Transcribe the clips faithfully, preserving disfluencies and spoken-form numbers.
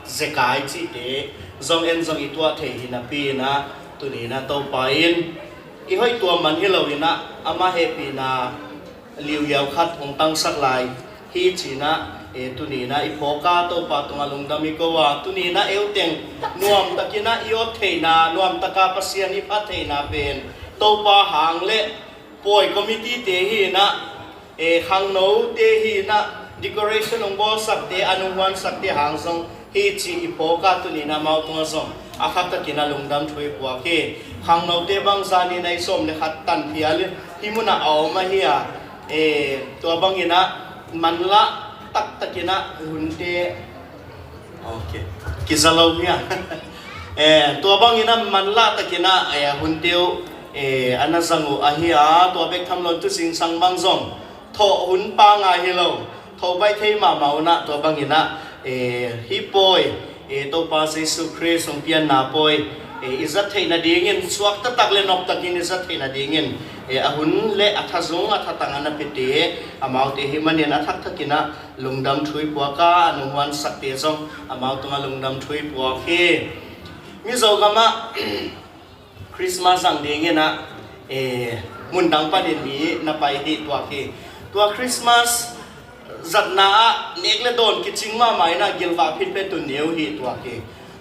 zekai cihte zong en zong i tuah thei hi napi inah, tuni inah Topa in i hoih tua man hi lo inah, amah hehpihna liuliau khat hong tangsak lai hi ci inah, e, tuni inah i phawk a, Topa tungah lungdam i ko a, tuni inah euteng nuamtak inah i awt theihna, nuamtak a Pasian i phat theihna pen Topa hang le pawi committee te hi inah, e, khangnote hi inah, decoration hong bawlsakte, an hong huansakte hang zong hi ci i phawk a, tuni inah amau tungah zong a khaktak inah lungdam thu i puak hi. Khangnote bangzah ni inah i sawm le khat tan phial in hih munah a om ahi a, e, tua bang inah manlah taktak inah hunte, ok, kiza lo hi a. E, tua bang inah manlah tak inah, e, hunte uh, e, a na zang uh ahi a, tua bek tham lo in tu zingsang bang zong thawh hun pang a hi lo, thawh baih thei mahmah uh inah, tua bang inah, e, hih pawi, e, Topa Jesu Khrist hong pianna pawi, e, i zat theih nadingin, suak taktak le nop takin i zat theih nadingin, e, a hun le a thazung a thatang a na piate, amaute hih manin a thaktak inah lungdam thu i puak a, an hong huansakte zong amau tungah lungdam thu i puak hi. Mizo gamah Christmas zang ding inah, e, mundang panin mi na pai hi tuak hi. Tua Christmas zatna ah nek le dawn kicing mahmah inah gilvah phitphet uh neu hi tuak hi.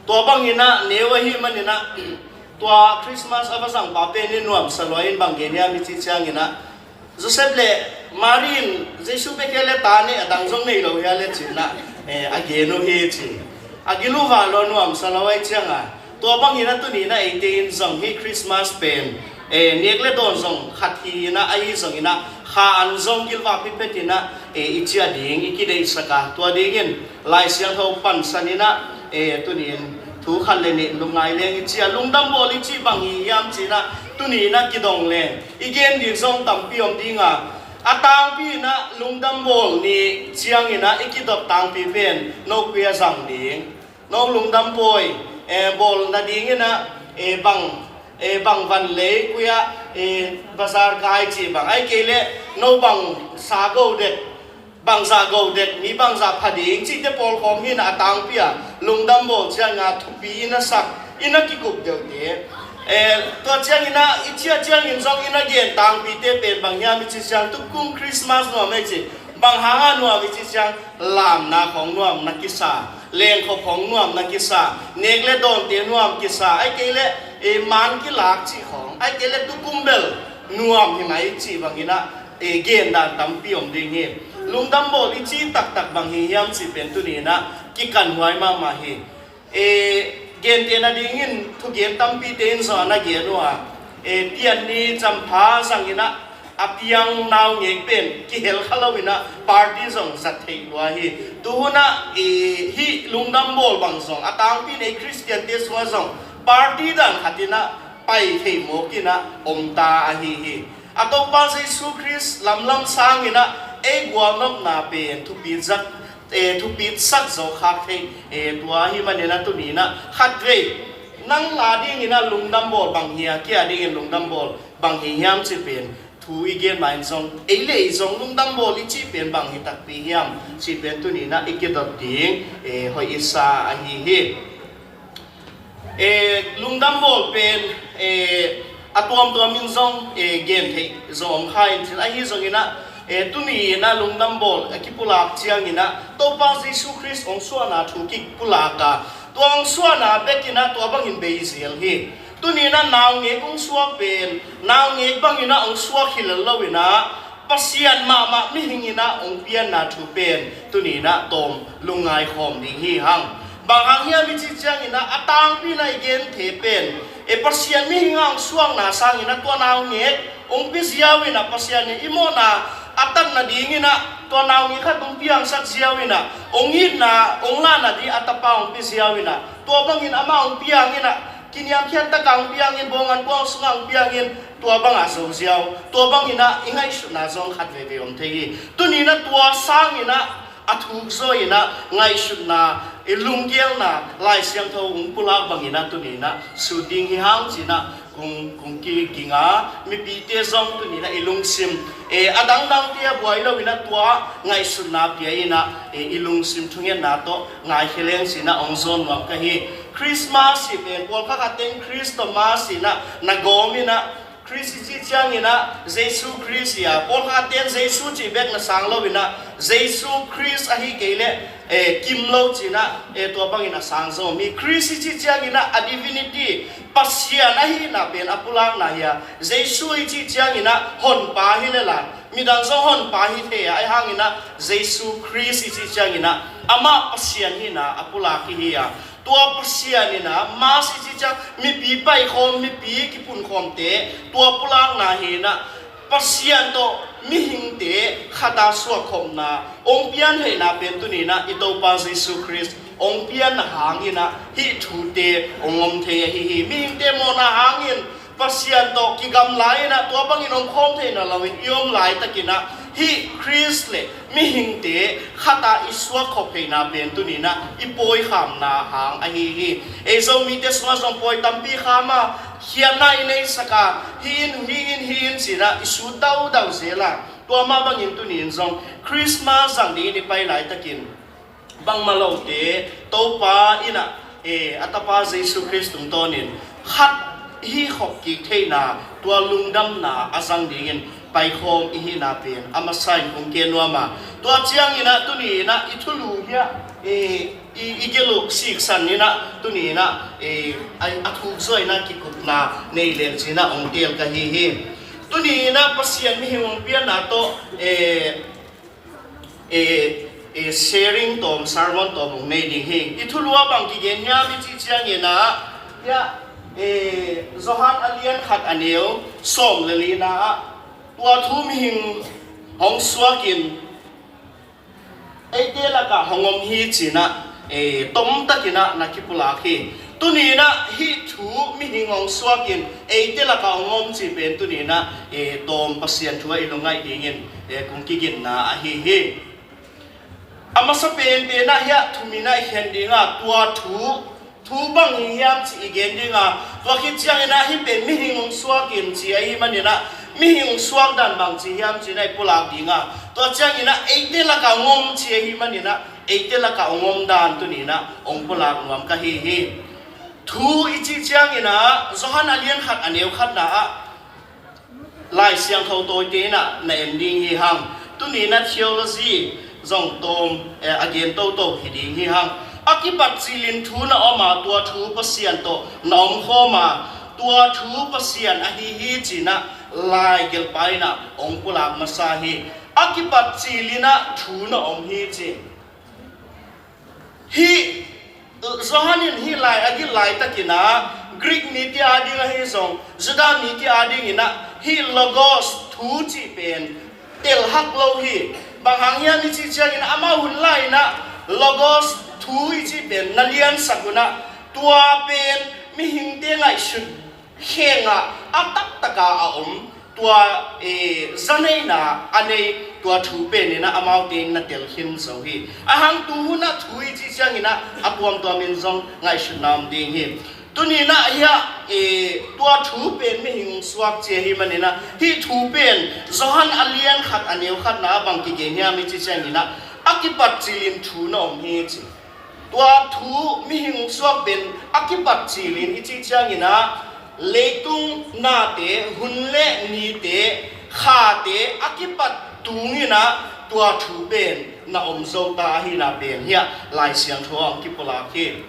Tua bang inah neu ahih man inah, tua Christmas a va zangpa pen in nuamsa lua in bang gen hiam i cih ciang inah, Joseph le Mary in Jesu bek hia le ta nei, a dang zong nei lo hia le ci inah, e, a gen uh hi ci. A gil uh vah lua, nuamsa lo ahih ciang a. Tua bang inah tuni inah eite in zong hih Christmas pen, e, nek le dawn zong khat hi inah, ahi zong inah kha an zong gilvah phitphet inah, e, i ciah ding i kideihsak a, tua dingin Lai Siangtho pansan inah, e, tuni in thu khat le nih lungngai leng i ciah, lungdam bawl i cih bang hi hiam ci inah tuni inah kidong leng i gen ding zong tampi om ding a, a tangpi inah lungdam bawl ni ciang inah i kidot tangpi pen no koi a zang ding, no lungdam pawi, e, bawl nading inah, e, bang, e, bang van lei koi a, e, bazar kai cih bang, ahih kei leh no bang sa go dek, bangzah go dek, mi bangzah pha ding cihte pawlkhawm hi inah a tangpi a lungdam bawl ciang a thupi i na sak, i na kikup deuhte. E, tua ciang inah i ciah ciangin zong i na gen tangpite pen bang hiam i cih ciang, tukum Christmas nuam ei ci. Bang hang a nuam i cih ciang, lamna khawng nuam na kisa, lengkhop khawng nuam na kisa, nek le dawnte nuam kisa, ahih kei leh, e, man kilak cih khawng, ahih kei leh tukum bel nuam hi mai cih bang inah, e, gen dan tampi om ding hi. Lungdam bawl i cih taktak bang hi hiam cih pen tuni inah kikan huai mahmah hi. E, gentehna dingin thugen tampite in zong a na gen uh a, e, pian ni champha zang inah a piang naungek pen kihel kha lo inah party zong zat theih lua hi. Tu hun ah, e, hih lungdam bawl bang zong a tangpi in ei Khristiante sungah zong party dan khat inah pai thei mawk inah om ta ahi hi. A Topa Jesu Khrist lamlam sang inah ei gualnopna pen thupit zat, e, thupitsak zo khak thei, e, tua ahih man inah tuni inah khatvei nang la ding inah lungdam bawl bang hi a, kei a dingin lungdam bawl bang hi hiam cih pen thu i gen ma in zong ei le ei zong lungdam bawl i cih pen bang hi takpi hiam cih pen tuni inah i kidot ding, e, hoih i sa ahi hi. E, lungdam bawl pen, e, a tuamtuam in zong, e, gen theih zaw om kha in cin, ahi zong inah, e, tuni inah lungdam bawl a kipulak ciang inah Topa Jesu Khrist hong suahna thu kipulak a, tua hong suahna bek inah tua bangin bei zel hi. Tuni inah naungek hong suak pen naungek bang inah hong suak hi lel lo inah Pasian mahmah mihing inah hong pianna thu pen tuni inah tawm lungngai khawm ding hi hang. Bang hang hiam i cih ciang inah a tangpi inah i gen thei pen, e, Pasian mihing a hong suakna sang inah tua naungek hong pia ziau inah Pasian in i mawhna a tan nading inah tua naungek khat hong piangsak ziau inah hong itna hong lahna ding a tapa hong pia ziau inah tua bangin amah hong piang inah kiniamkhiat tak a hong piangin, bawng an kuang sungah hong piangin, tua bangah zo ziau, tua bang inah i ngaihsutna zong khat veve om thei hi. Tuni inah tua sang inah a thuk zaw in ah ngaihsutna, i lunggelna, Lai Siangtho hong pulak bangin ah tuni in ah sut ding hi hang ci-in ah kong, kong kiging a, mipite zong tuni in ah i lungsim, e, a dangdangte a buai lo in ah tua ngaihsutna pia in ah, e, i lungsim thungetna tawh ngaikhia leng ci-in ah hong zawn nuam ka hi. Christmas i pen pawlkhat khat teng Christomas ci-in ah na gawm in ah, Khrist i cih ciangin ah Jesu Khrist hi a, pawlkhat ten Jesu cih bek na sang lo in ah, Jesu Khrist ahi kei leh, eh, kim lo ci-in ah, eh, tua bangin a sang zong om hi. Khrist i cih ciangin ah a divinity, Pasian ahihna pen a pulakna hi a, Jesu i cih ciangin ah honpa hi lel a, midang zong honpa hi thei a, ahi hangin ah Jesu Khrist i cih ciangin ah amah Pasian hihna a pulak hi hi a, tua Pasian in ah, Mass i cih ciang mipi paikhawm, mipi kipunkhawmte, tua pulakna hi in ah, Pasian tawh mihingte khat a suakkhopna hong pian theihna pen tuni in ah i Topa Jesu Khrist hong pianna hangin ah hih thute hong om thei ahi hi. Mihingte mawhna hangin Pasian tawh kigamla in ah tua bangin omkhawm theihna loin i om laitakin ah hih Khrist le mihingte khat a i suakkhop theihna pen tuni in ah i pawikhamna hang ahi hi. Ei Zomite sungah zong pawi tampi kham a, khiatna i neisak a, hih in, hih in, hih in ci-in ah i sut daudau zel a, tua mah bangin tuni in zong Christmas zang dingin i pai laitakin bangmah lote Topa in ah, eh, a Tapa Jesu Khrist tungtawnin khat hih khop kik theihna, tua lungdamna a zang dingin paikhawm i hihna pen a masa in kong gen nuam a, tua ciangin ah tuni in ah i thulu hi a, eh, i, i geluk siksan in ah tuni in ah, eh, a, a thuk zaw in ah kikupna nei leng ci-in ah hong teel ka hi hi. Tuni in ah Pasian mihing hong pianna tawh, eh, eh, eh, sharing tawm, sermon tawm hong nei ding hi. I thulu ah bang kigen hiam i cih ciangin ah, hiah, eh, Johan a lian khat a neu sawm le lina ah, tua thu mihing hong suakin eite lakah hong om hi ci-in ah, eh, tomtakin ah na kipulak hi. Tuni in ah hih thu mihing hong suakin eite lakah hong om cih pen tuni in ah, eh, tawm Pasian thu ah i lungngaih dingin, eh, kong kiginna ahi hi. A masa penpen ah hiah thum in ah i khen ding a, tua thu, thu bang hi hiam cih i gen ding a, tua khit ciangin ah hih pen mihing hong suakin ci ahih manin ah, mihing hong suak dan bang ci hiam ci-in ah i pulak ding a, tua ciangin ah eite lakah hong om ci ahih manin ah eite lakah hong om dan tuni in ah hong pulak nuam ka hi hi. Thu i cih ciangin ah Johan a lian khat a neu khatna ah Lai Siangtho tawite in ah na en ding hi hang. Tuni in ah theology zong tawm, eh, a gen toto hi ding hi hang. A kipat cilin thu na om a, tua thu Pasian tawh na omkhawm a, tua thu Pasian ahi hi ci-in ah Lai gelhpa in ah hong pulak masa hi. A kipat cilin ah thu na om hi ci. Hih Johan in hih lai a gelh laitakin ah Greek mite ading ahi zong, Judah mite adingin ah hih Logos thu cih pen telhak lo hi. Bang hang hiam i cih ciangin amau hun lai-in ah Logos thu i cih pen na liansak un ah, tua pen mihingte ngaihsut khengah a taktak a a om tua, eh, zaneihna a nei tua thu pen in ah amaute in na tel khin zo hi. Ahang tu hun ah thu i cih ciangin ah a tuamtuamin zong ngaihsutna om ding hi. Tuni in ah hiah, eh, tua thu pen mihing suak ci ahih manin ah hih thu pen Johan a lian khat a neu khatna ah bang kigen hiam i cih ciangin ah a kipat cilin thu na om hi ci. Tua thu mihing suak pen a kipat cilin i cih ciangin ah leitung nate, hun le nite, khate a kipat tungin ah tua thu pen na om zo ta ahihna pen hiah Lai Siangtho ah hong kipulak hi.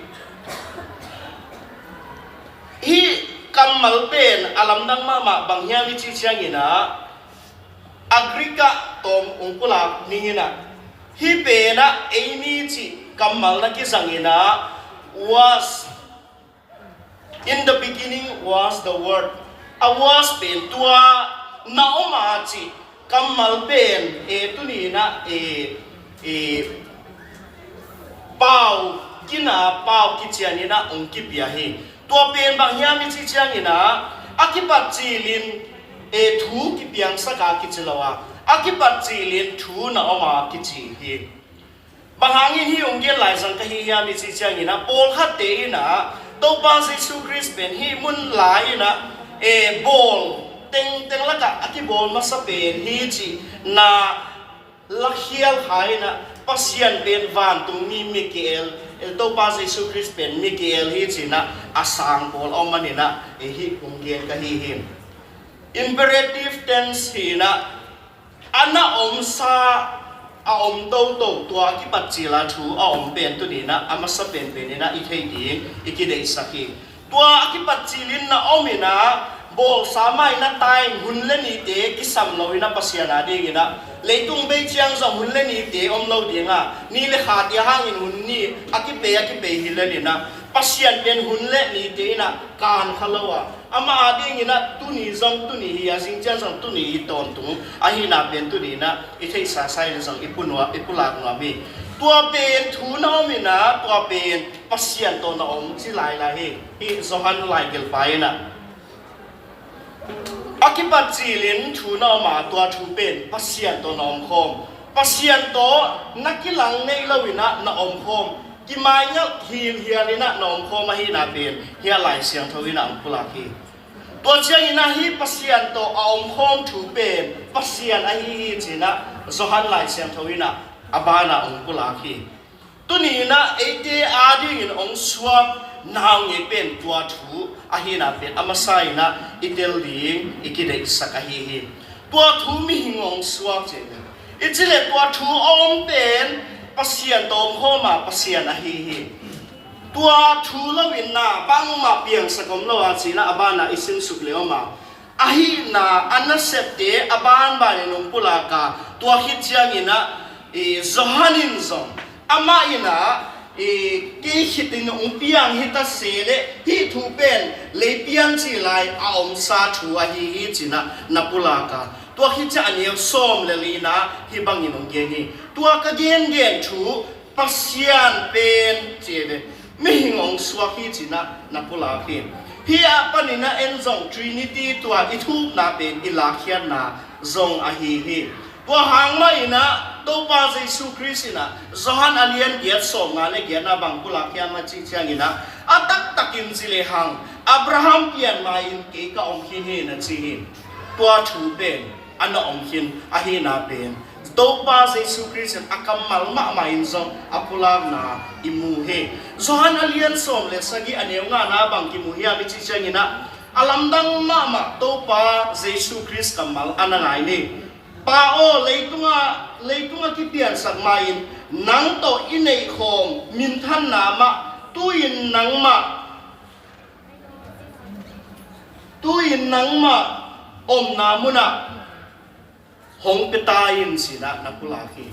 Hih kammal pen a lamdang mahmah bang hiam i cih ciangin ah a Greek ah tawm hong pulak ning in ah, hih pen ah eimi cih kammal na kizang in ah, was, in the beginning was the Word. A was pen tua na om a cih kammal pen, eh, tuni in ah, eh, eh, pau, kina pau kician in ah hong kipia hi. Tua pen bang hiam i cih ciangin ah a kipat cilin, eh, thu kipiangsak a kici lo a, a kipat cilin thu na om a kici hi. Bang hangin hih hong gen lai zang ka hi hiam i cih ciangin ah, pawlkhatte in ah Topa Jesu Khrist pen hih mun lai in ah, e, bawl tengteng lakah a kibawl masa pen hi cih na lakhial kha in ah, Pasian pen vantungmi Mikael, e, Topa Jesu Khrist pen Mikael hi cih na a sang pawl a om manin ah, e, hih hong gen ka hi hi. Imperative tense hi in ah, a na omsa, a om toto, tua a kipatcil a thu a om pen tuni in ah a masa penpen in ah i theih ding i kideihsak hi. Tua a kipatcil in na om in ah, bawlsa mah in ah tai, hun le nite kisam lo in ah Pasian a ding in ah, leitung bei ciang zong hun le nite om lo ding a, ni le kha tia hangin hun ni a kipei a kipei hi lel in ah, Pasian pen hun le nite in ah kan kha lo a, amah a ding in ah tuni zong tuni hi a, zingciang zong tuni hi tawntung ahihna pen tuni in ah i theihsa sa in zong i pu nuam, i pulak nuam hi. Tua pen thu na om in ah, tua pen Pasian tawh na om ci lailai hi. Hih Johan laigelhpa in ah, a kipatcil in thu na om a, tua thu pen Pasian tawh na omkhawm, Pasian tawh na kilang nei lo in ah na omkhawm, kimaingalh hilhial in ah na omkhawm ahihna pen hih a Lai Siangtho in ah hong pulak hi. Tua ciangin ah hih Pasian tawh a omkhawm thu pen Pasian ahi hi ci in ah Johan Lai Siangtho in ah a banah hong pulak hi. Tuni in ah eite a dingin hong suak naungek pen tua thu ahihna pen a masa in ah i tel ding i kideihsak ahi hi. Tua thu mihing hong suak ci hi. I cih leh tua thu a om pen Pasian tawh omkhawm a, Pasian ahi hi. Tua thu lo in na bangmah piangsak om lo a ci in ah a banah i simsuk leh om a, ahihna a nasepte a banbanin hong pulak a, tua khit ciangin ah, i, Johan in zong, amah in ah, i, kei khit in hong piang hi ta se leh hih thu pen lei pian cih lai a omsa thu ahi hi ci in ah na pulak a, tua khit ciang a neu sawm le li in ah hih bangin hong gen hi. Tua ka gengen thu Pasian pen ci hi ve, mihing hong suak hi ci in ah na pulak hi. Hih a panin ah en zong Trinity tua i thukna pen i lakkhiatna zong ahi hi. Tua hang mah in ah Topa Jesu Khrist in ah Johan a lian giat sawmnga le giatna bang pulak hiam a cih ciangin ah, a taktakin ci lehang Abraham pian ma-in kei ka om khin hi na ci hi. Tua thu pen a na om khin ahihna pen Topa Jesu Khrist in a kammal mahmah in zong a pulakna i mu hi. Johan a lian sawm le sagih a neu ngana bang kimu hiam i cih ciangin ah, a lamdang mahmah Topa Jesu Khrist kammal a na ngai hi. Pa aw, leitungah, leitungah kipiansak ma-in nang tawh i neihkhawm minthanna mah tu-in nangmah, tu-in nangmah omna munah hong pia ta in ci in ah na pulak hi.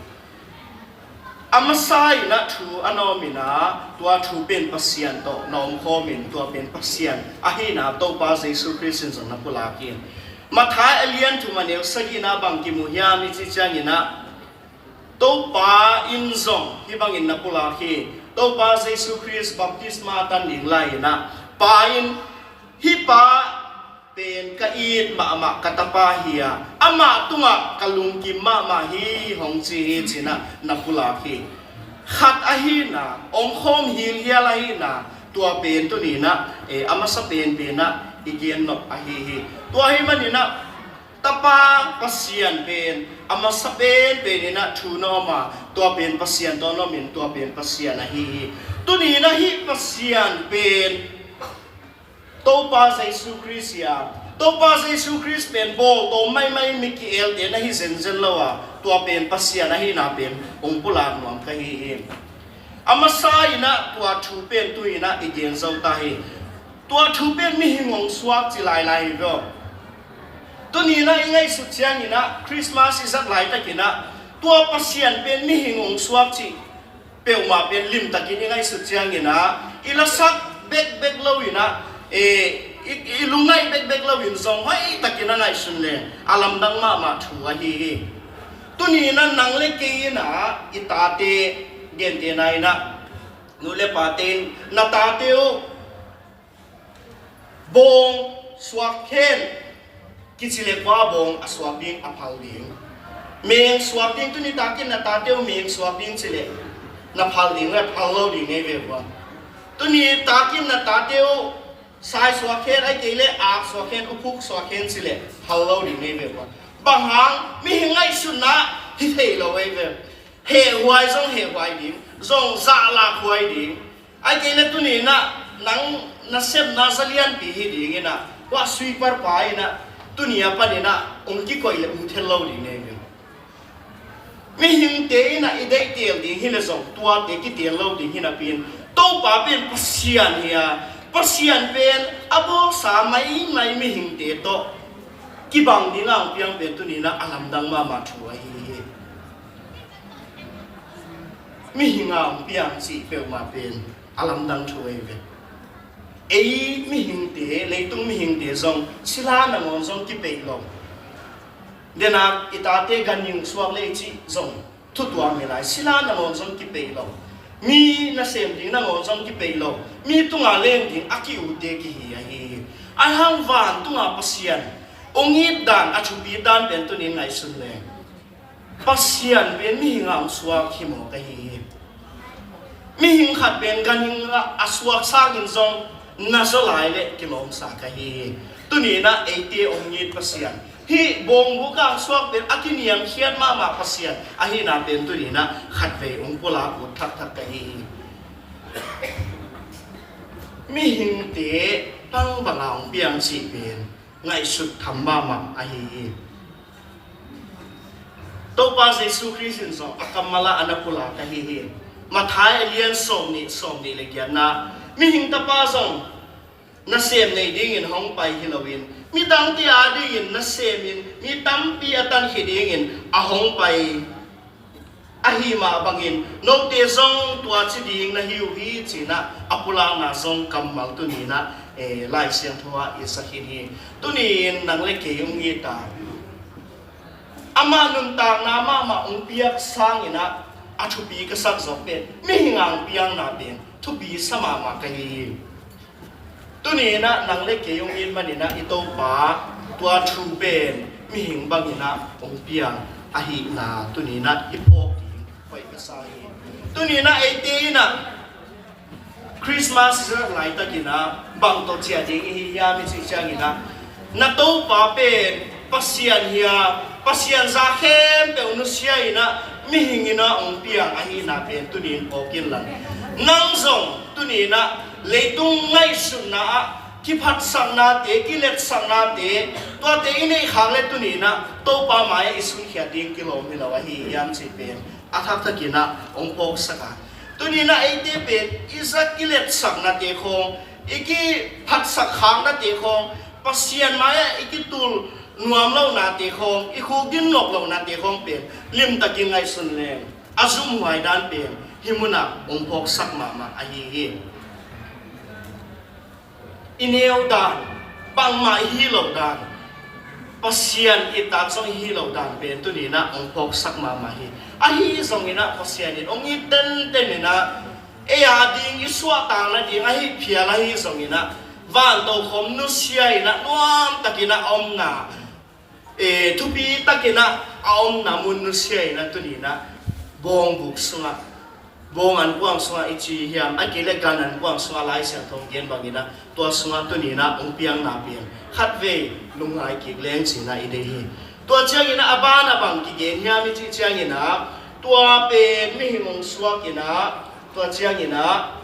A masa in ah thu a na om in ah, tua thu pen Pasian tawh na omkhawm in, tua pen Pasian ahihna Topa Jesu Khrist in zong na pulak hi. Matthai a lian thum a neu sagihna bang kimu hiam i cih ciangin ah, Topa in zong hih bangin na pulak hi. Topa Jesu Khrist baptisma tan ding lai in ah, Pa in, hih pa pen ka it mahmah ka tapa hi a, amah tungah ka lungkim mahmah hi hong ci hi ci in ah na pulak hi. Khat ahihna, omkhawm hilhial ahihna, tua pen tuni in ah, e, a masa penpen ah i gen nop ahi hi. Tua ahih manin ah Tapa Pasian pen a masa penpen in ah thu na om a, tua pen Pasian tawh na om in, tua pen Pasian ahi hi. Tuni in ah hih Pasian pen Topa Jesu Khrist hi a, Topa Jesu Khrist pen bawltawm maimai Mikael te na hi zenzen lo a, tua pen Pasian ahihna pen hong pulak nuam ka hi hi. A masa in ah tua thu pen tu-in ah i gen zo ta hi. Tua thu pen mihing hong suak ci lailai hi ve aw. Tuni in ah i ngaihsut ciangin ah Christmas i zat laitakin ah tua Pasian pen mihing hong suak cih peuhmah pen limtakin i ngaihsut ciangin ah, i lasak bekbek lo in ah, e, i, i lungngaih bekbek lo in zong hoihtakin a ngaihsun leng a lamdang mahmah thu ahi hi. Tuni in ah nang le kei in ah i tate, gentehna in ah nu le pate in na tate uh bawng suak hen kici leh kua bawng a suak ding a phal ding. Meng suak ding, tuni takin na tate uh meng suak ding ci leh na phal ding le phal lo ding nei ve ua. Tuni takin na tate uh sai suak hen, ai kei le ak suak hen, uphuk suak hen ci le phal lo ding nei ve ua. Bang hang? Mihing ngaihsutna hi thei lo ei ve. Hehhuai zong hehhuai ding, zong zahlak huai ding. Ai kei le tuni na nang na sepna zalianpi hi ding ina, kua sweeper pa ina, tuni a pan ina ong kikoih le ong thel lo ding nei ve. Mihingte ina i deihtel ding hi le zong tuate kitel lo ding hi napi in, Topa pen Pasian hi a, Pasian pen a bawlsa maimai mihingte tawh kibang ding a ong piang pen tuni na a lamdang mahmah thu ahi hi. Mihing a ong piang cih peuhmah pen a lamdang thu ahi ve. Ei mihingte, leitung mihingte zong sila nangawn zong kipeih lo. Denak i tate ganhing suak le i cih zong thutuam hi lai, sila nangawn zong kipeih lo. Mi nasem ding nangawn zong kipeih lo. Mi tunga leng ding a ki-ute kihi ahi hi. Ahi hang vantunga Pasian ong it dan, a thupi dan pen tuni in ngaihsun leng, Pasian pen mihing a ong suak hi mawk ahi hi. Mihing khat pen ganhing a suak sangin zong na zaw lai le kilawmsa ka hi hi. Tuni na eite ong it Pasian, hih bawngbuk a ong suak pen a kiniamkhiat mahmah Pasian ahihna pen tuni na khatvei ong pulak ut thakthak ka hi hi. Mihingte bang bang a ong piang cih pen ngaihsut tham mahmah ahi hi. Topa Jesu Khrist in zong a kammal ah a na pulak ahi hi. Matthai a lian sawmnih, sawmnih le giatna, mihing Tapa zong nasem nei dingin hong pai hi loin, midangte a dingin nasemin mi tampi a tankhia dingin a hong pai ahi mah bangin note zong tua ci ding na hi uh hi, ci-in ah a pulakna zong kammal tuni-in ah, eh, Lai Siangtho ah i sak khin hi. Tuni-in nang le kei hong it a, amah nuntakna mahmah hong piak sangin ah a thupi ka sak zawk pen, mihing a hong piakna pen thupi sa mahmah ka hi hi. Tuni-in ah nang le kei hong it manin ah i Topa tua thu pen mihing bangin ah hong piang ahihna tuni-in ah i phawk ding hoih ka sa hi. Tuni-in ah eite in ah Christmas i zat laitakin ah bang tawh ciah ding i hi hiam i cih ciangin ah, na Topa pen Pasian hi a, Pasian za khempeuh nusia in ah mihing in ah hong piang ahihna pen tuni-in phawk inla, nang zong tuni-in ah leitung ngaihsutna ah kiphatsaknate, kiletsaknate, tuate i neih khak le tuni-in ah Topa mai-ah i sunkhiat ding kilawm hi lo ahi hiam cih pen a thaktakin ah hong phawksak a, tuni-in ah eite pen i zat kiletsaknate khawng, i kiphatsak khaknate khawng, Pasian mai-ah i kitul nuam lohnate khawng, i khukdin nop lohnate khawng pen limtakin ngaihsun leng a zumhuai dan pen hih munah hong phawksak mahmah ahi hi. I neu dan, bangmah i hi loh dan, Pasian it tak zong i hi loh dan pen tuni-in ah hong phawksak mahmah hi. Ahi zongin ah Pasian in hong it tenten in ah, ei a ding i suahtak nading ahi phial ahi zongin ah, vantokhom nusia in ah nuamtakin ah a omna, e, thupi takin ah a omna mun nusia in ah tuni-in ah bawngbuk sungah, bawng ankuang sungah i ci hiam, a kei le gan ankuang sungah Lai Siangtho hong gen bangin ah tua sungah tuni-in ah hong piakna pen khatvei lungngai kik leng ci-in ah i deih hi. Tua ciangin ah a ban ah bang kigen hiam i cih ciangin ah, tua pen mihing hong suak in ah, tua ciangin ah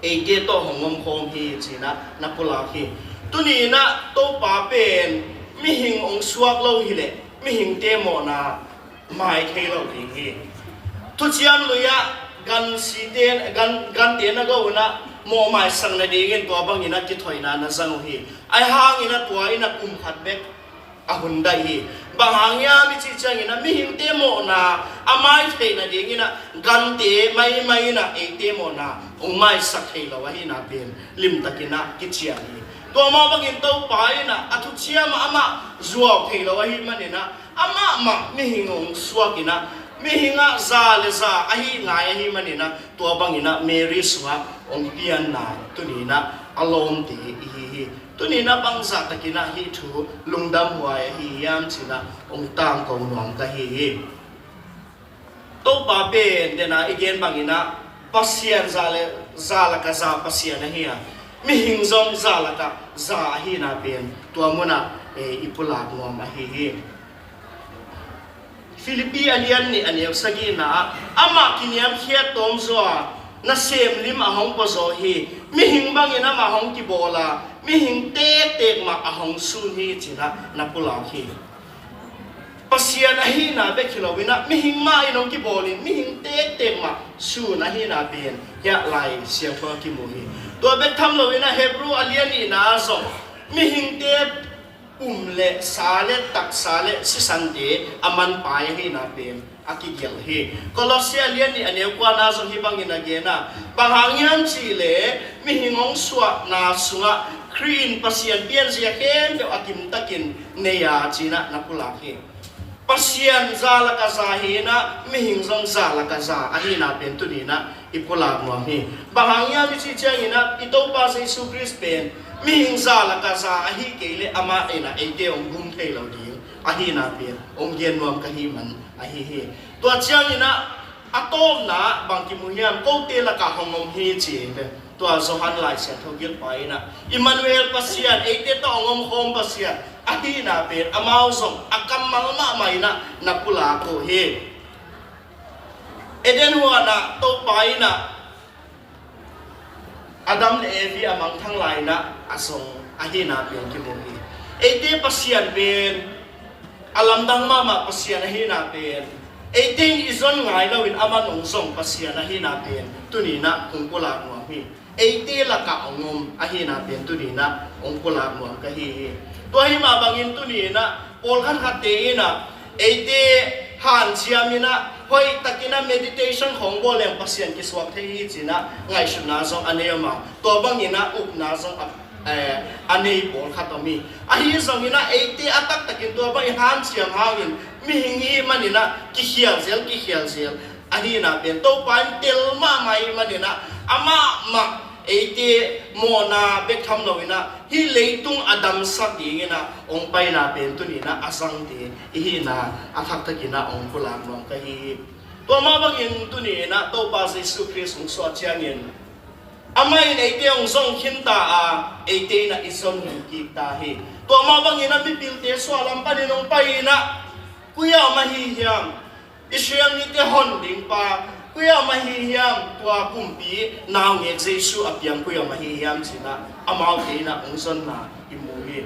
eite tawh hong omkhawm hi ci-in ah na pulak hi. Tuni-in ah Topa pen mihing hong suak lo hi leh mihingte mawhna mai thei lo ding hi. Thuciam Lui ah gansite, gan, gante na go un ah mawhmaisak nadingin tua bangin ah kithoihna na zang uh hi. Ahi hangin ah tua in ah kum khat bek a hun daih hi. Bang hang hiam i cih ciangin ah mihingte mawhna a mai theih nadingin ah gante maimai in ah eite mawhna hong maisak thei lo ahihna pen limtakin ah kician hi. Tua mah bangin Topa in ah a thuciam ah amah zuau thei lo ahih manin ah amah mah mihing hong suak in ah, mihing ah za le za ahi ngai ahih manin ah tua bangin ah Mary sungah hong pianna tuni-in ah a lawmte i hi hi. Tuni-in ah bangzah takin ah hih thu lungdamhuai ahi hiam ci-in ah hong tangko nuam ka hi hi. Topa pen dena i gen bangin ah Pasian za le za laka za Pasian ahi a, mihing zong za laka za ahina pen tua munah eh, i pulak nuam ahi hi. Filipi a lian nih a neu sagihna ah, amah kiniamkhiat tawmzaw a, nasem lim a hong pawzaw hi. Mihing bangin amah hong kibawl a, mihing tektek mah a hong sun hi cinah na pulak hi. Pasian ahina bek hi loinah mihing mah in hong kibawlin mihing tektek mah sun ahina pen hiah Lai Siangtho a kimu hi. Tua bek tham loinah Hebrew a lian nihna ah zong mihingte pum le sa le taksa le sisante a manpai ahina pen a kigelh hi. Kolose a lian nih a neu kuana zong hih bangin a gen a, bang hang hiam cihleh mihing hong suahna sungah Khrih in Pasian pianzia khempeuh a kimtakin nei a cinah na pulak hi. Pasian za laka za hinah mihing zong za laka za ahina pen tuninah i pulak nuam hi. Bang hang hiam i cih cianginah i Topa Jesu Khrist pen mihing za laka za ahi kei leh amah inah eite hong gum thei lo ding ahina pen hong gen nuam ka hih man ahi hi. Tua cianginah a tawpna bang kimu hiam, kote lakah hong om hi ci hi ve. Tua Johan Lai Siangtho gilpa inah Immanuel Pasian, eite tawh hong omkhawm Pasian ahina pen amau zong a kammal mahmah inah na pulak uh hi. Eden huanah Topa inah Adam le Evi a mangthang lai inah a zong ahina pen kimu hi. Eite Pasian pen a lamdang mahmah Pasian ahina pen, eite in i zon ngai loin amah nong zong Pasian ahina pen tuninah kong pulak nuam hi. Eite lakah hong om ahina pen tuninah hong pulak nuam ka hi hi. Tua hi mah bangin tuninah pawlkhat khatte inah eite hanciam inah hoihtakinah meditation khong bawl leng Pasian kisuak thei hi cinah ngaihsutna zong a nei om a, tua banginah upna zong a, eh, a nei pawlkhat om hi. Ahi zonginah eite a taktakin tua bangin hanciam hangin mihing hi maninah kikhialzel kikhialzel ahina pen Topa in tel mahmah hi maninah amah mah eite mawhna bek tham loinah hih leitung a damsak dinginah hong paina pen tuninah a zangte i hihna a thaktakinah hong pulak nuam ka hi hi. Tua mah bangin tuninah Topa Jesu Khrist hong suah ciangin amah in eite hong zong khinta a, eite inah i zon hi kikta hi. Tua mah banginah mipilte suahlam panin hong pai inah koi ah om ahi hiam? Israel mite hon dingpa koi ah om ahi hiam? Tua kumpi naungek Jesu a piang koi ah om ahi hiam cinah amaute inah hong zonna i mu hi.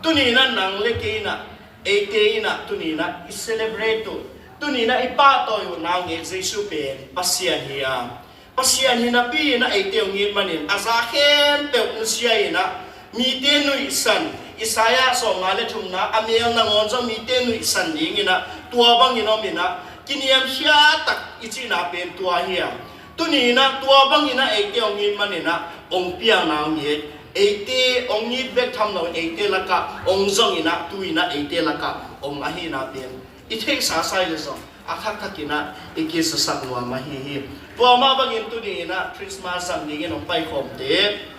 Tuninah nang le kei inah, eite inah tuninah i celebrate uh, tuninah i pahtawi uh naungek Jesu pen Pasian hi a, Pasian hi napi inah eite hong it manin a za khempeuh nusia inah mite nuihsan, Isaiah sawmnga le thumna a mel nangawn zong mite nuihsan dinginah tua bangin om inah kiniamkhiat tak i cihna pen tua hi a. Tuninah tua banginah eite hong it maninah hong piang naungek, eite hong it bek tham lo eite lakah hong zonginah tuinah eite lakah hong ahina pen i theihsa sai le zong a thakthak inah i kizasak nuam ahi hi. Tua mah bangin tuni inah Christmas zang dingin hong paikhawmte,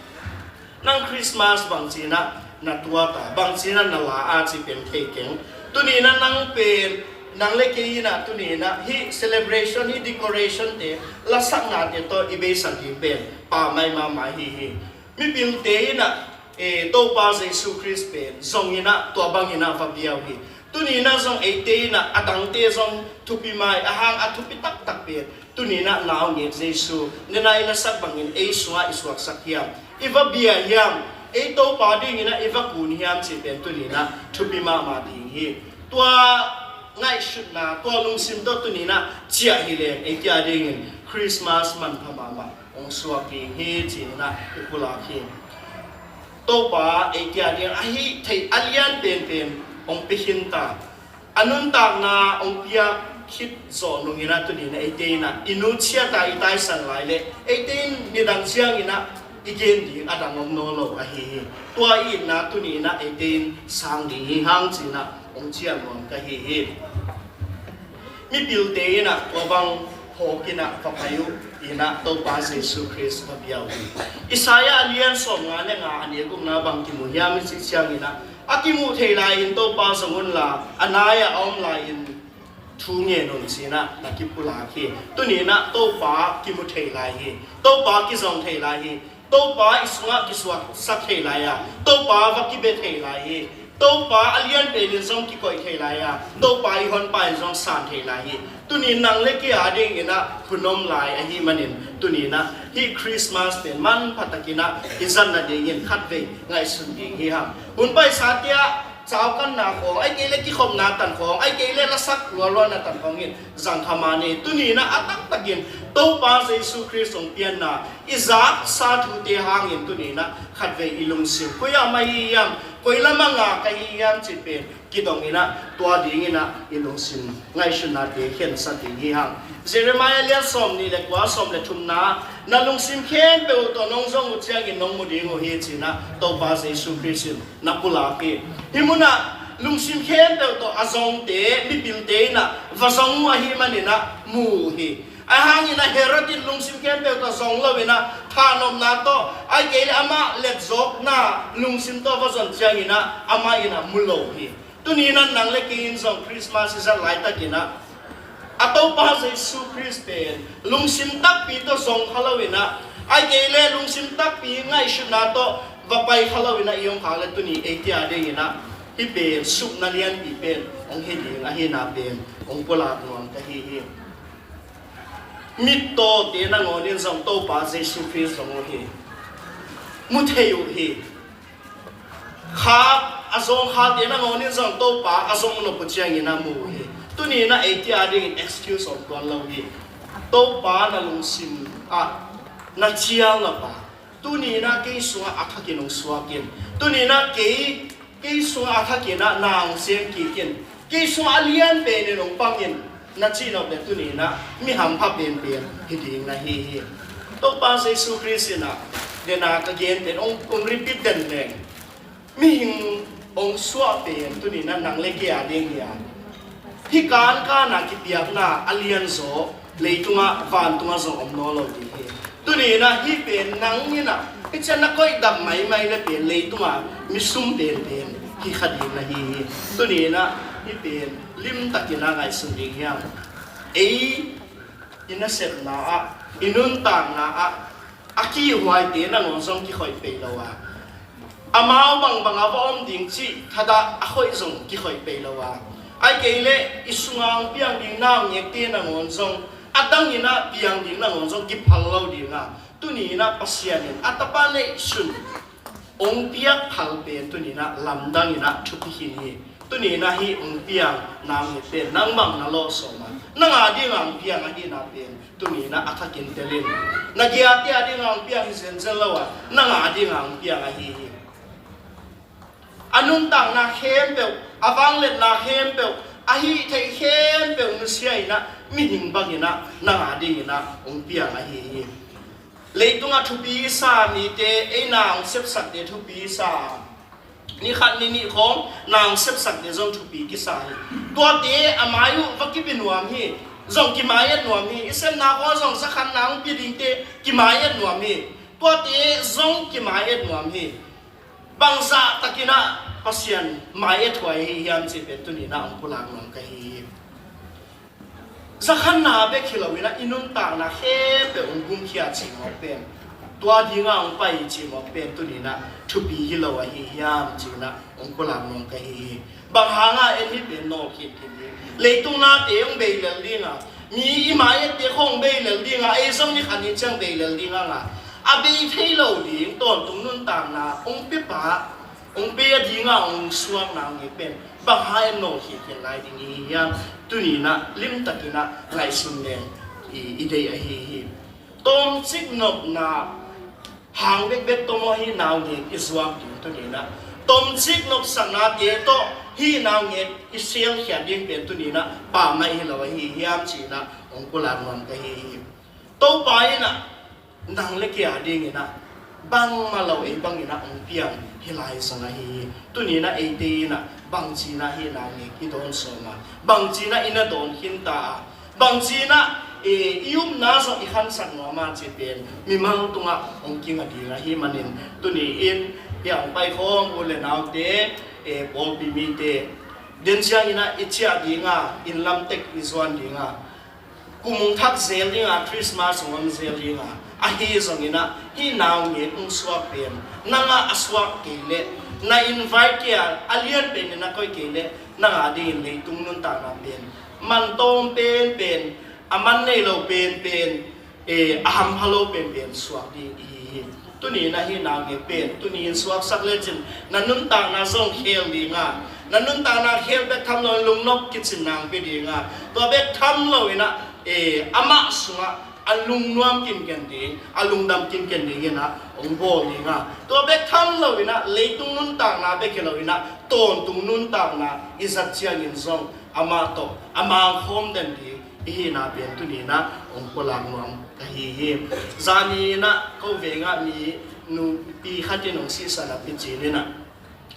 nang Christmas bangci inah na tuat a, bangci inah na la a ci pen thei keng. Tuni inah nang pen, nang le kei inah tuni inah hih celebration, hih decoration te, lasaknate tawh i beisak ding pen pammaih mahmah ahi hi. Mipilte inah eh, Topa Jesu Khrist pen zong inah tua bang inah va bia uh hi. Tuni inah zong eite inah a dangte zong thupi mai, a hang a thupi taktak pen tuni inah naungek Jesu, nena i lasak bangin ei sungah i suaksak hiam, i va bia hiam, ei Topa dinginah i va kun hiam cih pen tuni inah thupi mahmah ding hi. Tua ngaihsutna, tua lungsim tawh tuni inah ciah hi leng eite a dingin Christmas manpha mahmah hong suak ding hi ci-in ah i pulak hi. Topa eite a ding a hih theih a lian penpen hong pia khin ta. A nuntakna hong piak khit zawh nungin ah tuni in ah eite in ah i nutsiat a i taisan lai leh eite in nidang ciangin ah i gen ding a dang om nawn lo ahi hi. Tua i itna tuni in ah eite in sang ding hi hang ci-in ah hong ciah nuam ka hi hi. Mipilte in ah tua bang phawk in ah va pai uh in ah Topa Jesu Khrist va bia uh hi. Isaiah a lian sawmnga le nga a neu gukna bang kimu hiam i cih ciangin ah, a kimuh thei lai-in Topa zong unla, a nai-ah a om lai-in thu ngen un ci-in ah na kipulak hi. Tuni-in ah Topa kimu thei lai hi. Topa kizong thei lai hi. Topa i sungah kisuaksak thei lai a, Topa va kibia thei lai hi. Topa a lian penin zong kikoih thei lai a, Topa i honpa in zong san thei lai hi. Tuni nang le kei a dingin ah hun om lai ahih manin, tuni-in ah hih Christmas pen manpha takin ah i zat nadingin khatvei ngaihsun ding hi hang. Hun paisate ah caukanna khawng, ahih kei leh kikhopna tan khawng, ahih kei leh lasak lualuana tan khawng in zang kha mah ni. Tuni-in ah a taktakin Topa Jesu Khrist hong pianna i zaksa thute hangin tuni-in ah khatvei i lungsim koi-ah om ahi hiam, koi lamah ngak ahi hiam cih pen kidongin ah, tua dingin ah i lungsim ngaihsutnate khensat ding hi hang. Jeremiah lian sawmnih le kua, sawm le thumna, na lungsim khempeuh tawh nong zong uh ciangin nong mu ding uh hi, ci-in ah Topa Jesu Khrist in na pulak hi. Hih munah lungsim khempeuh tawh a zongte, mipilte in ah va zong uh ahih manin ah mu uh hi. Ahih hangin ah Herod in lungsim khempeuh tawh zong loin ah, thahnopna tawh, ahih kei leh amah letzawkna lungsim tawh va zon ciangin ah amah in ah mu lo hi. Tuni-in ah nang le kei in zong Christmas i zat laitakin ah, a Topa Jesu Khrist pen lungsim takpi tawh zong kha loin ah, ahih kei leh lungsim takpi ngaihsutna tawh va pai kha loin ah i om khak leh, tuni eite a dingin ah hih pen supna lianpi pen hong hi ding ahihna pen hong pulak nuam ka hi hi. Mittawte nangawnin zong Topa Jesu Khrist zong uh hi. Mu thei uh hi. Kha a zawngkhate nangawnin zong Topa a zong nop uh ciangin ah mu uh hi. Tuni-in ah eite a dingin excuse om tuan lo hi. Topa na lungsim ah na cial nop a, tuni-in ah kei sungah a thakin hong suak in. Tuni-in ah kei, kei sungah a thakin ah na hong sem kik in. Kei sungah a lian penin hong pang in, na cih nop leh tuni-in ah mi hampha penpen hi ding na hi hi. Topa Jesu Khrist in ah, den a ka gen pen hong, hong repeat den leng, mihing hong suah pen tuni-in ah nang le kei a ding hi a, hih kankan a kipiakna a lianzaw leitungah, vantungah zong om nawn lo ding hi. Tuni-in ah hih pen nang in ah, hih ciang na koih dam maimai leh pen leitungah mi sum penpen hi kha ding na hi hi. Tuni-in ah hih pen limtakin ah ngaihsun ding hi hang. Ei i nasepna ah, i nuntakna ah, a kihhuaite nangawn zong kikhoih pei lo a, amau bangbang a va om ding cih thadah a khoih zong kikhoih pei lo a, ahih kei leh i sungah hong piang ding naungekte nangawn zong, a dangin ah piang ding nangawn zong kiphal lo ding a, tuni-in ah Pasian in a Tapa neihsun hong piak phal pen tuni-in ah lamdangin ah thupi khin hi. Tuni-in ah hih hong piang naungek pen nangmah na lawh sawm a, nang a dingin hong piang ahihna pen tuni-in ah a thakin tel in. Na giate a dingin hong piang hi zenzen lo a, nang a dingin hong piang ahi hi. A nuntakna khempeuh, a vangliatna khempeuh, a hih theih khempeuh nusia-in ah, mihing bangin ah nang a dingin ah hong piang ahi hi. Leitungah thupi i sa mite, ei na hong sepsakte thupi i sa. Ni khat ni nih khawng na hong sepsakte zong thupi kisa hi. Tuate a mai uh va kipi nuam hi. Zong kimai-et nuam hi. I sepna khawng zong za khat na hong pia dingte kimai-et nuam hi. Tuate zong kimai-et nuam hi. Bangzah takin ah Pasian mai-et huai ahi hiam cih pen tuni-in ah hong pulak nuam ka hi hi. Za khatna bek hi loin ah i nuntakna khempeuh hong gumkhia cih mawk pen, tua dingin ah hong pai cih mawk pen tuni-in ah thupi hi lo ahi hiam ci-in ah hong pulak nuam ka hi hi. Bang hangin en hih pen nawlkhin khin ding? Leitung nate hong bei lel ding a, mi i mai-ette khawng hong bei lel ding a, ei zong ni khat ni ciang bei lel ding hang a, a bei thei lo ding tawntung nuntakna hong pia pa, hong pia ding a hong suak naungek pen bang hangin nawlkhin khin lai ding i hi hiam? Tuni-in ah limtakin ah ngaihsun leng i, i deih ahi hi. Tomcik nopna hang bekbek tawh maw hih naungek i zuak ding tuni-in ah, tomcik nopsaknate tawh hih naungek i selkhiat ding pen tuni-in ah pammaih hi lo ahi hiam ci-in ah hong pulak nuam ka hi hi. Topa in ah nang le kei a dingin ah bangmah lo ei bangin ah hong piang hi lai zong ahi hi. Tuni-in ah eite in ah bangci-in ah hih naungek i dawn sawm a, bangci-in ah i na dawn khin ta a, bangci-in ah, e, i upna zong i khansak nuam a cih pen mimal tungah hong kinga ding ahih manin, tuni-in hih hong paikhawm u le naute, e, pawlpi mite, Den ciangin ah i ciah ding a, inn lam tek i zuan ding a, kum hong thak zel ding a, Christmas hong om zel ding a, ahi zongin ah hih naungek hong suak pen, nang a a suak kei leh, na invite kei a, a lian pen in a koih kei leh, nang a dingin leitung nuntakna pen man tawm penpen, a man nei lo penpen, eh, a hampha lo penpen suak ding i hi hi. Tuni in ah hih naungek pen, tuni in suaksak lecin na nuntakna zong khel ding a, na nuntakna khel bek tham lo in lungnop kicin nang pia ding a, tua bek tham lo in ah, eh, amah sungah a lungnuam kinken ding, a lungdam kinken ding in ah hong bawl ding a, tua bek tham lo in ah leitung nuntakna bek hi lo in ah tawntung nuntakna i zat ciangin zong amah tawh a mangkhawm den ding i hihna pen tuni in ah hong pulak nuam ka hi hi. Zani in ah ko veng ah mi nupi khat in hong sihsan a picin in ah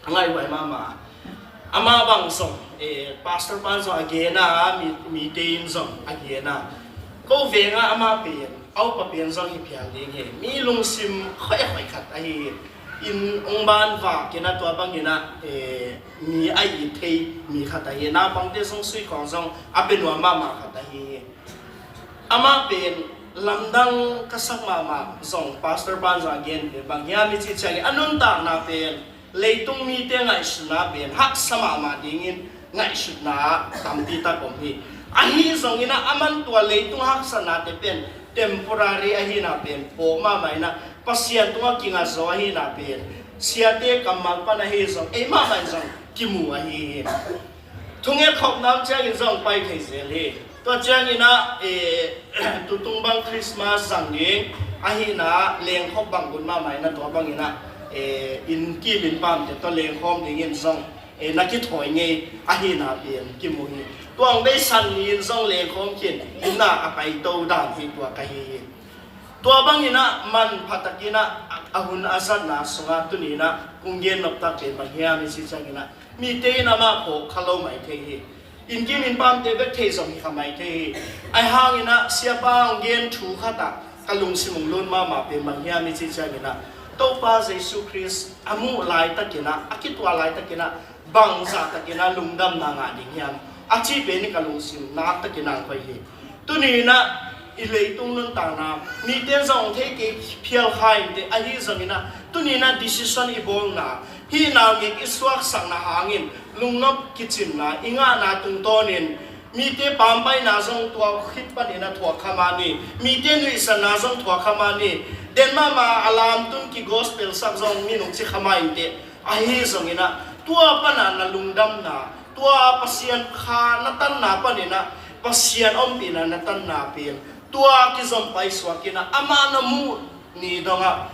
a ngaihhuai mahmah a, amah bang zong, eh, pastor pan zong a gen a, mi, mite in zong a gen a, ko veng ah amah pen, a upa pen zong hi phial ding hi, mi lungsim khoikhoi khat ahi hi. Inn hong ban vak in ah tua bangin ah, eh, mi a it thei mi khat ahi hi. Naupangte sung sui khawng zong a pia nuam mahmah khat ahi hi. Amah pen lamdang ka sak mahmah zong, pastor pan zong a gen pen bang hiam i cih ciangin a nuntakna pen leitung mite ngaihsutna pen haksa mahmah dingin ngaihsutna tampi tak om hi. Ahi zongin ah aman tua leitung haksatnate pen temporary ahihna pen phawk mahmah in ah Pasian tungah kinga zaw ahihna pen siate kammal pan ahi zong ei mahmah in zong kimu ahi hi. Thunget khopna om ciangin zong pai thei zel hi. Tua ciangin ah, eh, tutung bang Christmas zang ding ahihna lengkhop bang gun mahmah in ah tua bangin ah, eh, inn kim inn pamte tawh lengkhawm dingin zong, eh, na kithawi ngei ahihna pen kimu hi. Tua hong beisan ni in zong lengkhawm khin, inn ah a paito dan hi tua ka hi hi. Tua bangin ah manpha takin ah a hun a zatna sungah tuni in ah kong gen noptak pen bang hiam i cih ciangin ah mite in amah phawk kha lo mai thei hi. Inn kim inn pamte bek thei zong hi kha mai thei hi. Ahi hangin ah siapa hong gen thu khat ah ka lungsim hong lut mahmah pen bang hiam i cih ciangin ah Topa Jesu Khrist a muh laitakin ah, a kituah laitakin ah bangzah takin ah lungdamna ngah ding hiam a cih pen in ka lungsim naktakin ah hong koih hi. Tuni in ah i leitung nuntakna mite in zong thei kei phial kha inteh, ahi zongin ah tuni in ah decision i bawlna, hih naungek i suaksakna hangin lungnop kicinna i ngahna tungtawnin mite pampaina zong tua khit panin ah thuak kha mah ni, mite nuihsanna zong thuak kha mah ni, den mahmah a lamtun ki gospel sak zong minung ci kha mah inteh. Ahi zongin ah tua pan ah na lungdamna, tua Pasian kha na tanna panin ah Pasian ompihna na tanna pen, tua kizom paisuak in ah amah na muh ni dongah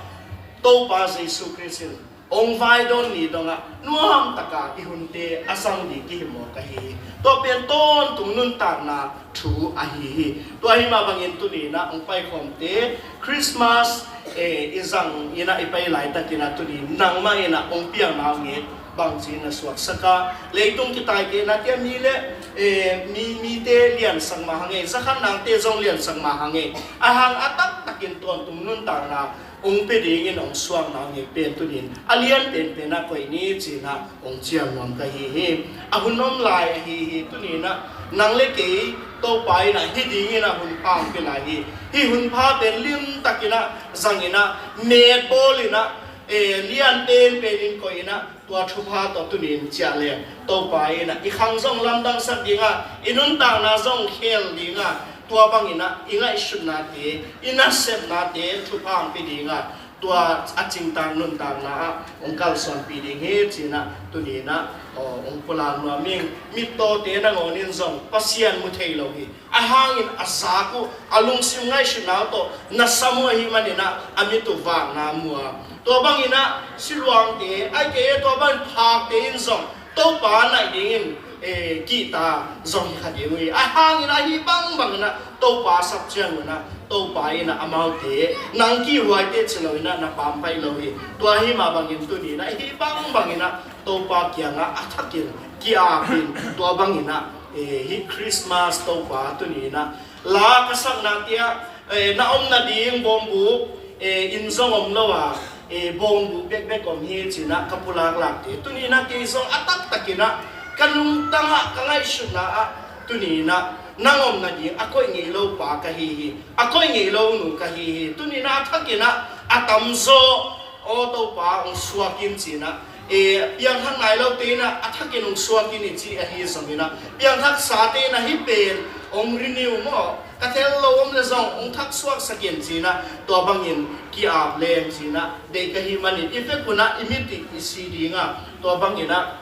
Topa Jesu Khrist in hong vaidawn ni dongah nuamtaka i hunte a zang ding kihimawh ka hi hi. Tua pen tawntung nuntakna thu ahi hi. Tua hi mah bangin tuni in ah hong paikhawmte Christmas, eh, i zang in ah i pai laitakin ah tuni nangmah in ah hong piang naungek bangci in na suaksak a, leitung kitaitehna te ah mi le, eh, mi, mite liansak mah hang e, zakhat nangte zong liansak mah hang e. Ahi hang a taktakin tawntung nuntakna hong pia dingin hong suak naungek pen tuni in a lian penpen ah koih ni ci in ah hong cial nuam ka hi hi. A hun om lai ahi hi. Tuni in ah nang le kei Topa in ah hi dingin ah hun pha hong pia lai hi. Hih hun pha pen limtakin ah zang in ah, met bawl in ah, eh, lian penpen in koih in ah, tua thupha tawh tuni in ciah leng Topa in ah i khang zong lamdangsak ding a, i nuntakna zong khel ding a, tua bangin ah i ngaihsutnate, i nasepnate thupha hong pia ding a, tua a cingtang nuntakna ah hong kalsuanpih ding hi ci in ah tuni in ah, aw, hong pulak nuam ing. Mittawte nangawn in zong Pasian mu thei lo hi. Ahi hangin a zak uh, a lungsim ngaihsutna uh tawh na sam uh ahih manin ah a mit uh vakna mu a, tua bangin ah siluangte, ahih kei leh tua bangin phakte in zong Topa naih dingin, eh, kihta zong hi kha ding uh hi. Ahi hangin ahi bangbangin ah Topa sap ciangun ah Topa in ah amaute, nang kihhuaite ci lo in ah na pampai lo hi. Tua ahi mah bangin tuni in ah ahi bangbangin ah Topa kiangah a thakin ki-apin, tua bangin ah, eh, hih Christmas Topa tuni in ah la ka sakna te ah, eh, na om nading bawngbuk, eh, inn zong om lo a, eh, bawngbuk bekbek om hi ci in ah ka pulaklakte tuni in ah kei zong a taktakin ah Ka lungtang ah, ka ngaihsutna ah, tuni in ah nang om nading a koih ngei lo pa ka hi hi. A koih ngei lo nu ka hi hi. Tuni in ah a thak in ah a tamzaw, aw Topa, hong suak in ci-in ah, e, piangthak nai lote in ah a thak in hong suak in i ci ahi zongin ah, piangthak sate in ah hih pen hong renew maw, ka thei lo om leh zong hong thak suaksak in ci-in ah, tua bangin ki-ap leng ci-in ah deih ka hih manin, i vek un ah i mit i si ding a, tua bangin ah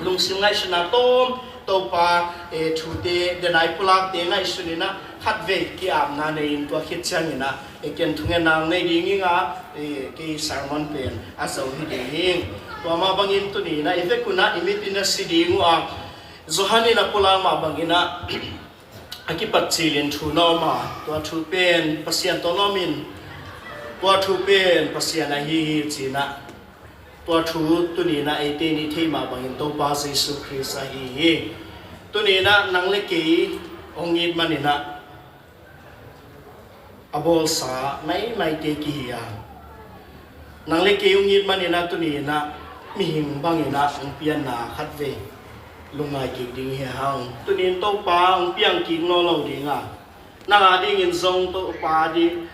lungsim ngaihsutna tawm, Topa, e, thute, denai pulakte ngaihsun in ah khatvei ki-apna nei in, tua khit ciangin ah, e, ken thungetna hong nei ding ing a, e, kei sermon pen a zo hi ding hi. Tua mah bangin tuni in ah i vek un ah i mit in a si ding uh a, Johan in a pulak mah bangin ah, a kipat cilin thu na om a, tua thu pen Pasian tawh na om in, tua thu pen Pasian ahi hi ci-in ah, tua thu tuni in ah eite in i theih mah bangin Topa Jesu Khrist ahi hi. Tuni in ah nang le kei hong it manin ah a bawlsa maimaite kihi a, nang le kei hong it manin ah tuni in ah mihing bangin ah hong pianna khatvei lungngai kik ding hi hang. Tuni in Topa hong piang kik nawn lo ding a, nang a dingin zong Topa ding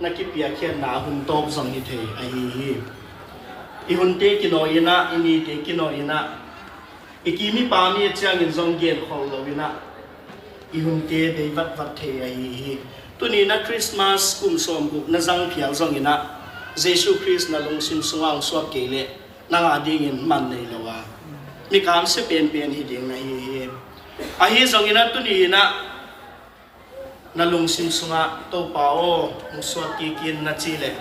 na kipiakkhiatna a hun tawp zong hi thei ahi hi. I hunte kinawi in ah, i nite kinawi in ah, i kim i pam i et ciangin zong genkhol lo in ah, i hunte bei vatvat thei ahi hi. Tuni in ah Christmas kum sawmguk na zang phial zongin ah, Jesu Khrist na lungsim sungah hong suak kei leh nang a dingin man nei lo a, mi kamsia penpen hi ding na hi hi. Ahi zongin ah tuni in ah na lungsim sungah, Topa aw, hong suak kik in na cih leh,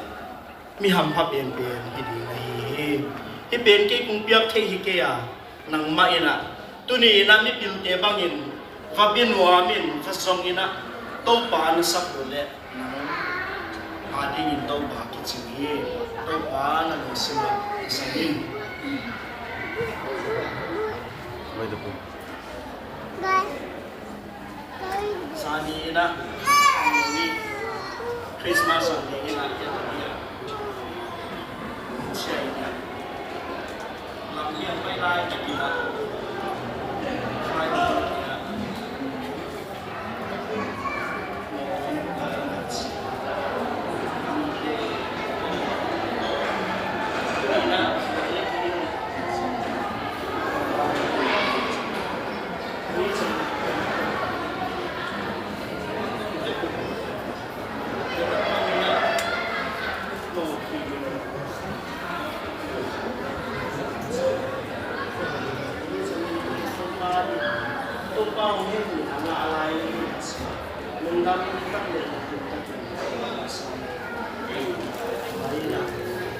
mi hampha penpen hi ding na hi hi. Hih pen kei kong piak thei hi kei a, nangmah in ah, tuni in ah mipilte bangin va bianuam in, va zong in ah, Topa na sak uh leh nang a dingin Topa kicing hi. Topa na lungsim ah kizang in. Zani in ah, Christmas zong ding in ah, sia in ah, lampiang pai lai tak in ah, khai in ah.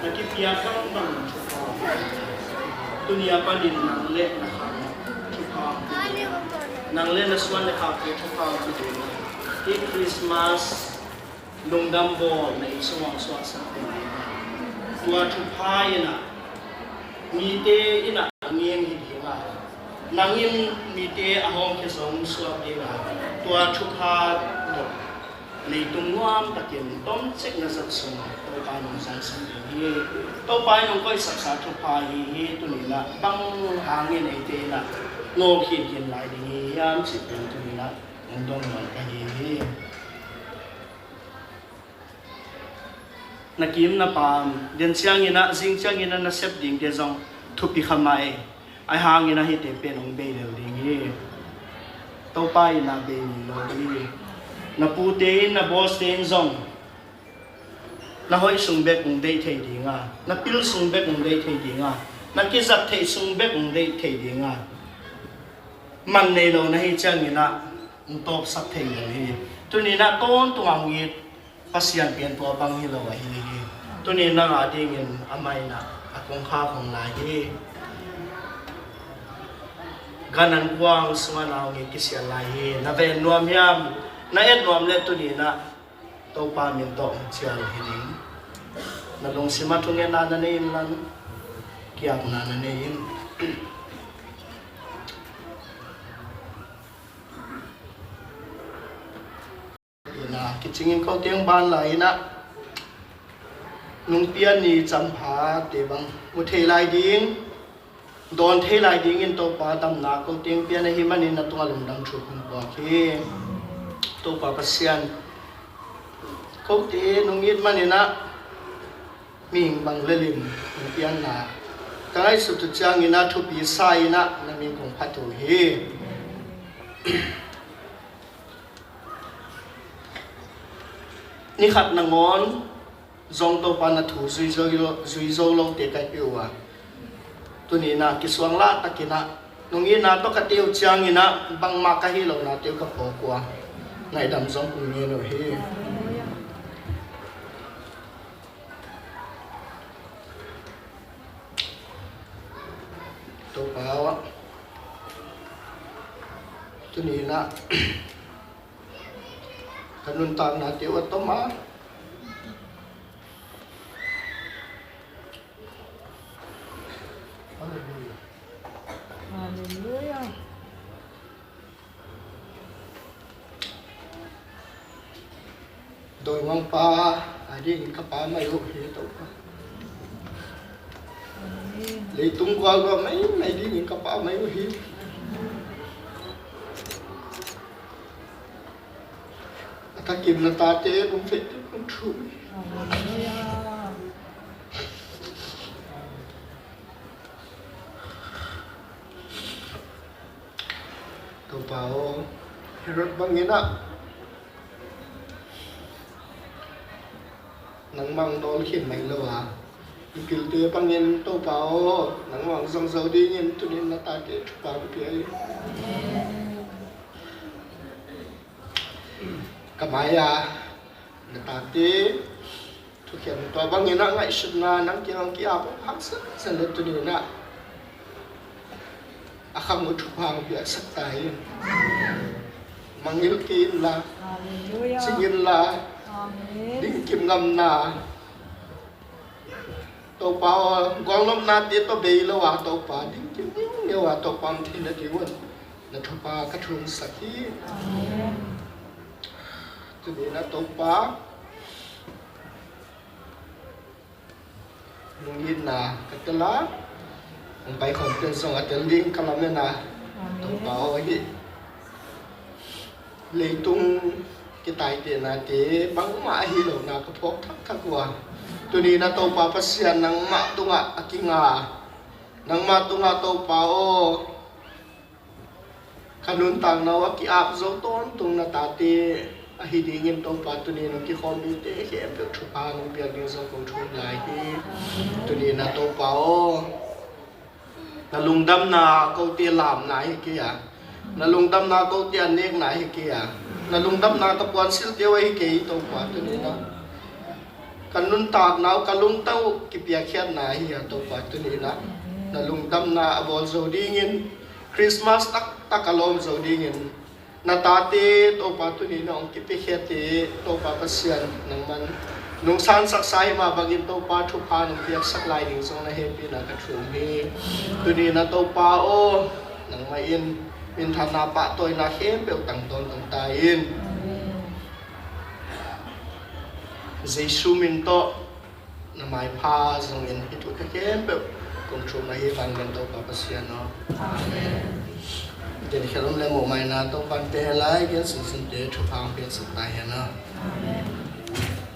Na kipiak bangbang thupha, tuni a panin nang le na khang thupha, nang le na suan le khakte thupha, hih Christmas lungdam bawl na inn sungah suaksak ding hi. Tua thupha in ah mite in ah a ngeng hi ding a, nang in mite a hawmkhia zong suak ding a, tua thupha tawh leitung nuam takin tomcik na zat sung Topa nong zangsak ding hi. Topa in nong koihsaksa thupha hi hi. Tuni in ah bang hangin eite in ah nawlkhin khin lai ding hi hiam cih pen tuni in ah nong dong nuam ka hi hi. Na kim na pam, den ciangin ah, zing ciangin ah na sep dingte zong thupi kha mah ei. Ahi hangin ah hihte pen hong bei lel ding hi. Topa in ah bei ni lo hi. Na pute in, na bawste in zong na hoih sung bek hong deih thei ding a, na pil sung bek hong deih thei ding a, na kizat theih sung bek hong deih thei ding a, man nei lo na hi ciangin ah hong tawpsak thei lo hi. Tuni in ah tawntung a hong it Pasian pen tua bang hi lo ahi hi. Tuni in nang a dingin amah in ah a kongkhak hong lai hi. Gan an kuang sungah na hong it kisial lai hi. Na ven nuam hiam? Na et nuam leh tuni in ah Topa min tawh hong cial hi ding. Na lungsim ah thungetna na nei in lan, ki-apna na nei in. Ina, kicingin ko tiang ban lai ina, nungpian ni champhate bang mu thei lai ding. dawn thei lai dingin Topa damna kote hong pia na hih manin na tungah lungdam thu kong puak hi. Topa Pasian, kote nong it manin ah mihing bang lelin hong pianna ka ngaihsut uh ciangin ah thupi sa in ah na min kong phat uh hi. Ni khat nangawn zong Topa na thu zui zo lo, zui zo lote ka hi uh a, tuni in ah kisuang lah takin ah nong itna tawh ka teh uh ciangin ah bangmah ka hih lohna teh uh ka phawk uh a, ngaihdam zong kong ngen uh hi. Topa aw, tuni in ah ka nuntakna teh uh a tom a. Halleluiah. Halleluiah. Dawimangpa a dingin ka pammaih uh hi, Topa. Amen. Leitung gualgual maimai dingin ka pammaih uh hi. A thakin na tate nong feih ding kong thum hi. Halleluiah. Topa aw, Herod bangin ah nangmah hong nawl khin mai lo a, i pilte bangin Topa aw, nangmah hong zang zo dingin tuni in na tate thupha hong pia in. Ka mai-a na tate thukhen tua bangin ah ngaihsutna nang kiang hong ki-ap uh hangsan zen le tuni in ah a khang uh thupha hong piaksak ta in. Mangngilh kei inla, halleluiah, cing inla, amen, dingkim ngamna, Topa aw, gualnopnate tawh bei lo a, Topa, dingkim ngeungeu a, Topa, om thei nading un na thupha ka thumsak hi. Amen. Tuni in ah Topa, nong itna ka tel a, hong pai khawmte zong a tel ding ka lamen a, amen, Topa aw, hih leitung kitaihtehnate bangmah ahi lohna ka phawk thakthak uh a, tuni in ah Topa Pasian, nangmah tungah a kinga, nangmah tungah Topa aw, ka nuntakna uh a ki-ap zo tawntung na tate ahi dingin Topa, tuni in hong kikhawm mite khempeuh thupha nong piak ding zong kong thum lai hi. Tuni in ah Topa aw, na lungdamna kote lamna hi kei a, na lungdamna kote a nekna hi kei a, na lungdamna ka puansilhte uh ahi kei, Topa, tuni in ah ka nuntakna uh, ka lungtang uh kipiakkhiatna ahi a, Topa, tuni in ah na lungdamna a bawl zo dingin, Christmas taktak a lawm zo dingin na tate, Topa, tuni in ah hong kipiakhiate, Topa Pasian, nangman nong sansaksa hi mah bangin, Topa, thupha nong piaksak lai ding zong na hehpihna ka thum hi. Tuni in ah Topa aw, nangmah in minthanna, pahtawina khempeuh tang tawntung ta in. Jesu min tawh na maipha zongin hih thu kha khempeuh kong thum ahi vangin, Topa Pasian aw. Amen. Gen khial om le muh maina Topa'n pia hen lai, gen sinsinte thupha hong piaksak ta hen aw. Amen.